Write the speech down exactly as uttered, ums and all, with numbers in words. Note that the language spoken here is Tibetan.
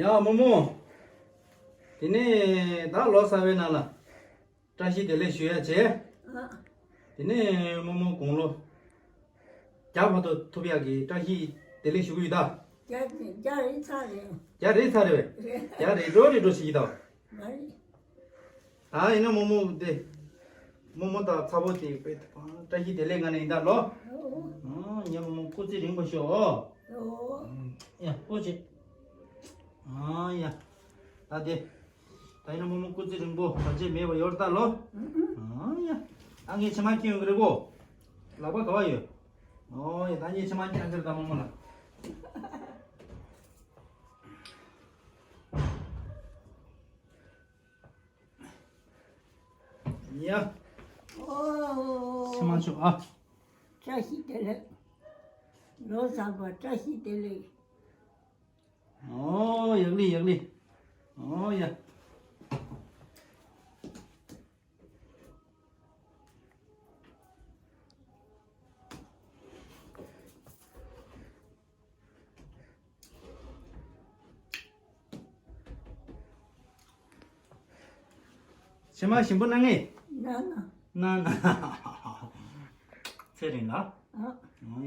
ཡ་རྨོ་མོ། དེ་ནས་ད་ལོ་གསར་བའི་ནང་ལ་བཀྲ་ཤིས་བདེ་ལེགས་ཞུ་ཡ་བྱས། ཨ། དེ་ནས་རྨོ་མོ་དགུང་ལོ་བརྒྱ་བར་དུ་ཐུབ་ཡག་གི་བཀྲ་ཤིས་བདེ་ལེགས་ཞུ་གི་ཡོད་ད། བརྒྱ་བརྒྱ་རེད་ཚར་རེད། བརྒྱ་རེད་ཚར་རེད་བས། རེད། བརྒྱ་རེད་འགྲོ་རེད་འགྲོ་ཞིག་གི་ད། མ་རེད། ད་ཡིན་ན་རྨོ་མོ་དེ། རྨོ་མོ་དང་ཚ་བོ་དེ་བཀྲ་ཤིས་བདེ་ལེགས་ང་ནས་ཡིན་ད་ལོ། ཨོ། ཨོ་ངའི་རྨོ་མོ་སྐུ་ཚེ་རིང་པོ་ཤོག་ཨོ། ཡ་སྤོ་བྱེད། ཨ་ཡ། ད་དེ། ད་ཡིན་ན་རྨོ་མོ་སྐུ་ཚེ་རིང་པོ་བར་ཆད་མེད་པ་ཡོད་ད་ལོ། ཨ་ཡ། ཨ་ངའི་ཕྱེ་མ་ཁྱེར་ཡོང་གི་རེད་གོ། ལག་པ་ག་བ་ཡོད། ཨོ་ཡ་ད་ངའི་ཕྱེ་མ་ཁྱེར་ཡོང་གི་རེད་ད་རྨོ་མོ་ལ། ཡ། ཨོ། ཕྱེ་མ་ཆོག་ཨ། བཀྲ་ཤིས་བདེ་ལེགས། ལོ་གསར་པ་བཀྲ་ཤིས་བདེ་ལེགས། ཨོ་ཡག་ལི་ཡག་ལི། ཨོ་ཡ། ཕྱེ་མ་ཞིམ་པོ་གནང་ངེས། གནང་། གནང་། ཚེ་རིང་ལ། ཨ། ཨོ་ཡ།